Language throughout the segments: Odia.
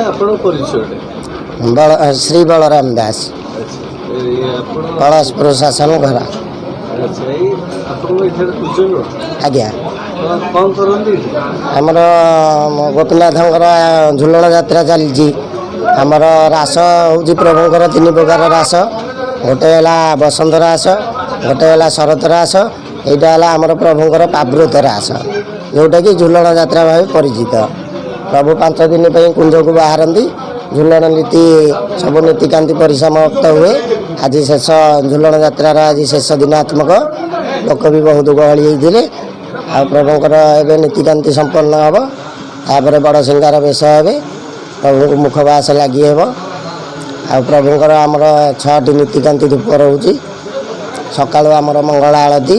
ଆପଣଙ୍କ ପରିଚୟଟା? ଶ୍ରୀ ବଳରାମ ଦାସ। ଆଚ୍ଛା, ଏଇ ଆପଣ କଳସପୁର ଶାସନ ଘର। ଆଚ୍ଛା, ଏଇ ଆପଣଙ୍କ ଏଠାରେ ପୂଜକ? ଆଜ୍ଞା। କ'ଣ କରନ୍ତି ଏଠି? ଆମର ଗୋପୀନାଥଙ୍କର ଝୁଲଣ ଯାତ୍ରା ଚାଲିଛି। ଆମର ରାସ ହେଉଛି ପ୍ରଭୁଙ୍କର ତିନି ପ୍ରକାର ରାସ। ଗୋଟେ ହେଲା ବସନ୍ତ ରାସ, ଗୋଟେ ହେଲା ଶରତ ରାସ, ଏଇଟା ହେଲା ଆମର ପ୍ରଭୁଙ୍କର ପାବୃତ ରାସ, ଯେଉଁଟାକି ଝୁଲଣ ଯାତ୍ରା ଭାବେ ପରିଚିତ। ପ୍ରଭୁ 5 ଦିନ ପାଇଁ କୁଞ୍ଜକୁ ବାହାରନ୍ତି। ଝୁଲଣ ନୀତି, ସବୁ ନୀତିକାନ୍ତି ପରିସମାପ୍ତ ହୁଏ। ଆଜି ଶେଷ ଝୁଲଣ ଯାତ୍ରାର ଆଜି ଶେଷ ଦିନାତ୍ମକ। ଲୋକ ବି ବହୁତ ଗହଳି ହେଇଥିଲେ। ଆଉ ପ୍ରଭୁଙ୍କର ଏବେ ନୀତିକାନ୍ତି ସମ୍ପନ୍ନ ହେବ। ତାପରେ ବଡ଼ ସିଙ୍ଗାର ବେଶ ହେବେ, ପ୍ରଭୁଙ୍କୁ ମୁଖବାସ ଲାଗି ହେବ। ଆଉ ପ୍ରଭୁଙ୍କର ଆମର ଛଅଟି ନୀତିକାନ୍ତି ଧୂପ ରହୁଛି। ସକାଳୁ ଆମର ମଙ୍ଗଳ ଆଳତୀ,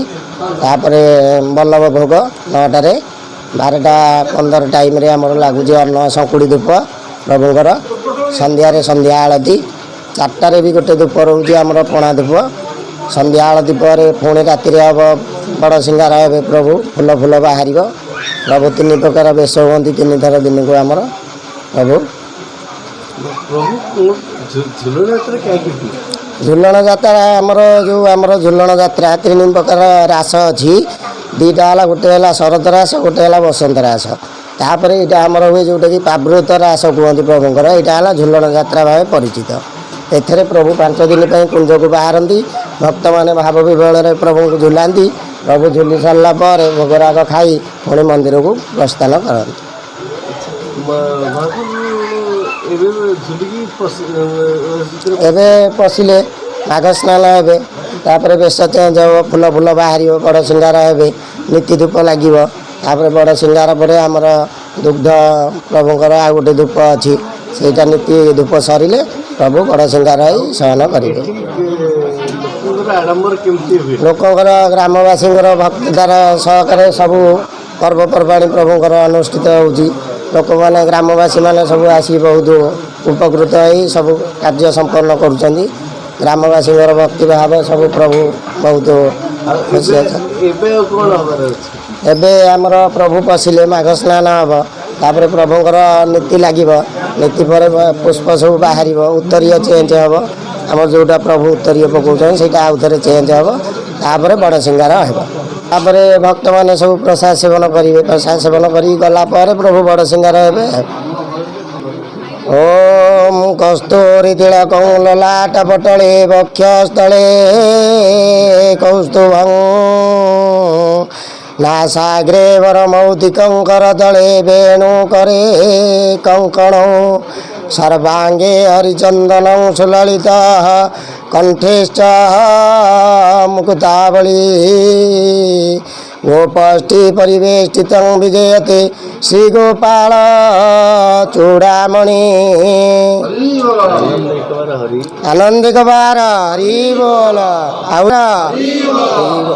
ତାପରେ ବଲ୍ଲଭ ଭୋଗ 9ଟାରେ, 12ଟା 15 ଟାଇମ୍ରେ ଆମର ଲାଗୁଛି ଅନ୍ନ ଶଙ୍କୁଡ଼ି ଧୂପ ପ୍ରଭୁଙ୍କର। ସନ୍ଧ୍ୟାରେ ସନ୍ଧ୍ୟା ଆଳତୀ, 4ଟାରେ ବି ଗୋଟେ ଧୂପ ରହୁଛି ଆମର ପଣା ଧୂପ। ସନ୍ଧ୍ୟା ଆଳତୀ ପରେ ପୁଣି ରାତିରେ ହେବ ବଡ଼ ସିଙ୍ଗାର ହେବେ ପ୍ରଭୁ, ଫୁଲ ଫୁଲ ବାହାରିବ। ପ୍ରଭୁ ତିନି ପ୍ରକାର ବେଶ ହୁଅନ୍ତି, ତିନି ଥର ଦିନକୁ ଆମର ପ୍ରଭୁ। ପ୍ରଭୁ ଝୁଲଣ ଯାତ୍ରା କାହିଁକି ହୁଏ? ଝୁଲଣ ଯାତ୍ରା ଆମର ଯେଉଁ ଆମର ଝୁଲଣ ଯାତ୍ରା ତିନି ପ୍ରକାର ରାସ ଅଛି। ଦୁଇଟା ହେଲା, ଗୋଟେ ହେଲା ଶରତ ରାସ, ଗୋଟେ ହେଲା ବସନ୍ତ ରାସ। ତାପରେ ଏଇଟା ଆମର ହୁଏ ଯେଉଁଟାକି ପାବୃତ ରାସ କୁହନ୍ତି ପ୍ରଭୁଙ୍କର। ଏଇଟା ହେଲା ଝୁଲଣ ଯାତ୍ରା ଭାବେ ପରିଚିତ। ଏଥିରେ ପ୍ରଭୁ 5 ଦିନ ପାଇଁ କୁଞ୍ଜକୁ ବାହାରନ୍ତି। ଭକ୍ତମାନେ ଭାବ ବିହ୍ୱଳରେ ପ୍ରଭୁଙ୍କୁ ଝୁଲାନ୍ତି। ପ୍ରଭୁ ଝୁଲି ସାରିଲା ପରେ ଭୋଗରାଗ ଖାଇ ପୁଣି ମନ୍ଦିରକୁ ପ୍ରସ୍ଥାନ କରନ୍ତି। ମହାପ୍ରଭୁ ଏବେ ଝୁଲିକି ଭିତରେ ଏବେ ପଶିଲେ, ମାଘ ସ୍ନାନ ହେବେ, ତାପରେ ବେଶ ଚେଞ୍ଜ ହେବ, ଫୁଲ ଫୁଲ ବାହାରିବ, ବଡ଼ ସିଙ୍ଗାର ହେବେ, ନୀତି ଧୂପ ଲାଗିବ। ତାପରେ ବଡ଼ ସିଙ୍ଗାର ପରେ ଆମର ଦୁଗ୍ଧ ପ୍ରଭୁଙ୍କର ଆଉ ଗୋଟେ ଧୂପ ଅଛି। ସେଇଟା ନୀତି ଧୂପ ସରିଲେ ପ୍ରଭୁ ବଡ଼ ସିଙ୍ଗାର ହେଇ ଶୟନ କରିବେ। ଏଠି ଲୋକଙ୍କର ଆଡମ୍ବର କେମିତି ହୁଏ? ଲୋକଙ୍କର, ଗ୍ରାମବାସୀଙ୍କର ଭକ୍ତିଧାର ସହକାରେ ସବୁ ପର୍ବପର୍ବାଣି ପ୍ରଭୁଙ୍କର ଅନୁଷ୍ଠିତ ହେଉଛି। ଲୋକମାନେ, ଗ୍ରାମବାସୀମାନେ ସବୁ ଆସି ବହୁତ ଉପକୃତ ହେଇ ସବୁ କାର୍ଯ୍ୟ ସମ୍ପନ୍ନ କରୁଛନ୍ତି। ଗ୍ରାମବାସୀଙ୍କର ଭକ୍ତିଭାବ ସବୁ ପ୍ରଭୁ ବହୁତ ଆଉ ଖୁସି ଏବେ ଅଛନ୍ତି। ଏବେ ଆଉ କ'ଣ ହବାର ଅଛି? ଏବେ ଆମର ପ୍ରଭୁ ପଶିଲେ ମାଘ ସ୍ନାନ ହେବ। ତାପରେ ପ୍ରଭୁଙ୍କର ନୀତି ଲାଗିବ। ନୀତି ପରେ ପୁଷ୍ପ ସବୁ ବାହାରିବ, ଉତ୍ତରୀୟ ଚେଞ୍ଜ ହେବ। ଆମର ଯେଉଁଟା ପ୍ରଭୁ ଉତ୍ତରୀୟ ପକାଉଛନ୍ତି, ସେଇଟା ଆଉ ଥରେ ଚେଞ୍ଜ ହେବ। ତାପରେ ବଡ଼ ସିଙ୍ଗାର ହେବ। ତାପରେ ଭକ୍ତମାନେ ସବୁ ପ୍ରସାଦ ସେବନ କରିବେ। ପ୍ରସାଦ ସେବନ କରିକି ଗଲା ପରେ ପ୍ରଭୁ ବଡ଼ ସିଙ୍ଗାର ହେବେ। ଓମ୍ କସ୍ତୁରୀ ତିଳକଂ ଲଲାଟ ପଟଳେ ବକ୍ଷସ୍ଥଳେ କୌସ୍ତୁଭଂ ନାସାଗ୍ରେ ବରମୌକ୍ତିକଂ କରତଳେ ବେଣୁ କରେ କଙ୍କଣ ସର୍ବାଙ୍ଗେ ହରିଚନ୍ଦନଂ ସୁଲଳିତ କଣ୍ଠେ ଚ ମୁକ୍ତାବଳୀ ଗୋପଷ୍ଠୀ ପରିବେଷ୍ଟିତଂ ବିଜୟତେ ଶ୍ରୀଗୋପାଳ ଚୂଡ଼ାମଣି। ଆନନ୍ଦ ଏକବାର ହରି। ଆନନ୍ଦ କୁମାର ହରି ବୋଲ ଆଉ ହରି ବୋଲ।